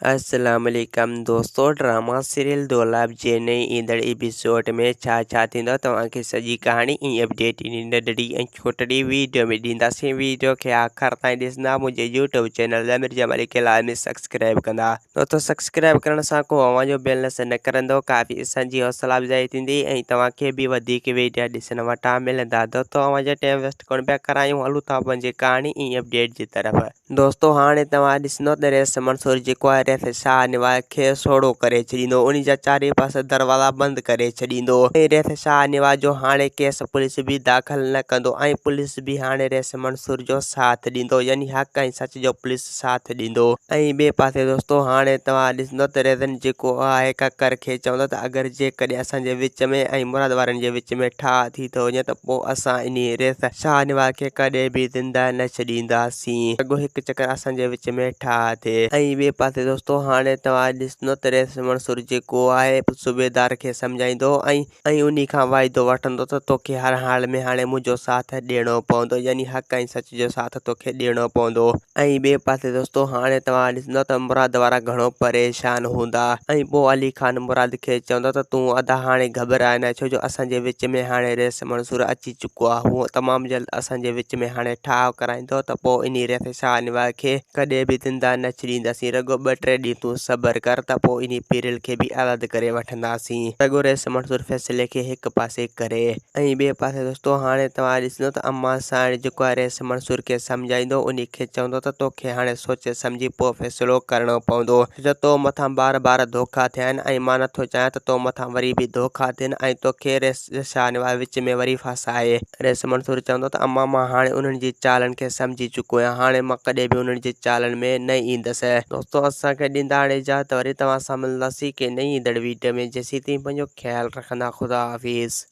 السلام عليڪم دوستو ڊراما سيريل دولاب جي نئين ايندڙ ايپيسوڊ ۾ ڇا ڇا ٿيندو توهان کي سڄي ڪهاڻي ۽ اپڊيٽ انهي ننڍڙي ۽ ڇوٽڙي ويڊيو ۾ ڏينداسين ويڊيو کي آخر تائين ڏسندا منهنجي يوٽيوب چينل امير جمالي کي لازمي سبسڪرائب ڪندا دوستو سبسڪرائب ڪرڻ سان ڪو اوهان جو بيلنس نه ڪرندو ڪافي اسان جي حوصلا افزائي ٿيندي ۽ توهان کي به وڌيڪ ويڊيا ڏسڻ وٽان ملندا دوستو اوهان جو ٽائيم ويسٽ ڪونه پيا ڪرايون هلون ٿا پنهنجي ڪهاڻي ۽ اپڊيٽ جي طرف. دوستو هاڻي توهان ڏسندو ته رئيس منصور جيڪو آهي رئيس شاهنواز کي سوڙهو ڪري ڇڏيندو انهي جا چارئي پاسا دروازا بند ڪري ڇڏيندو ۽ رئيس شاهنواز جو هاڻي ڪيس پوليس به داخل نه ڪندو ۽ پوليس به هاڻي رئيس منصور جو ساٿ ڏيندو يعني حق ۽ سچ جو پوليس ساٿ ڏيندو ۽ ٻئي پاسي دوستو هاڻي توهان ڏسندو ته ريزن جيڪو آهي ڪڪر کي چوندو ته اگر جيڪڏهن اسان جي وچ ۾ ۽ مراد وارن جي وچ ۾ ٺاهه ٿي ٿو وڃي ته پوء اسان انهي ريس شاهنواز کي ڪڏهن به زنده نه ڇڏينداسين. رڳو هڪ چڪر اسان جي وچ ۾ ٺاهه ٿئي. ۽ ٻئي پاسي دوستو هاڻي توهان ڏسندو ته رئيس منصور جيڪو آهي صوبيدار کي سمجهائيندو ۽ ۽ انهي کان واعدو وٺندو ته توکي هر حال ۾ هاڻي منهنجو ساٿ ڏيڻو پوندو يعني حق ۽ سچ جو ساٿ توکي ڏيڻو پوندو. ۽ ٻئي پاسي دوستو هاڻي توهان ڏسندو ته مراد وارا گهڻو پريشان هوندا ۽ پوء علي خان مراد کي چوندو ته تون ادا هاڻي گهٻراء نه ڇو جو اسان جي وچ ۾ هاڻي رئيس منصور اچي چڪو آهي هو تمام جلد اسان جي وچ ۾ هاڻي ٺاهه ڪرائيندو ته پوء انهي ريس شاهنواز کي ڪڏهن به زنده نه ڇڏينداسين رڳو ٻه ٽي ڏينهن تون صبر ڪر ته پوء انهي پيرل کي به آزاد ڪري وٺنداسين. رڳو ريس منصور فيصلي کي هڪ پاسي ڪري ۽ ٻئي پاسي دوستو هاڻي توهان ڏسندو ته امان سانئڻ جيڪو آهي ريس منصور کي سمجهائيندو انهي کي چوندو ته توکي هاڻي سوچي سمجهي پوء فيصلو ڪرڻو پوندو ڇو جو تو مٿان بار بار ڌوڪا ٿيا آهن ۽ مان نٿو چاهيان ته تو مٿان وري به ڌوڪا ٿين ۽ توکي ريس شاهنواز وچ ۾ وري ڦاسائي. رئيس منصور چوندو ته امان مان هاڻي انهن جي چالن کي سمجهي چڪو آهيان هاڻي مان ڪڏهن به انهن جي چالن ۾ نه ايندس. دوستو اسان کي ڏيندا هاڻي اجازت وري توهان سان ملنداسين ڪنهن نئين ايندڙ ويڊيو ۾ جيسين تائين پنهنجو خيال رکندا خدا حافظ.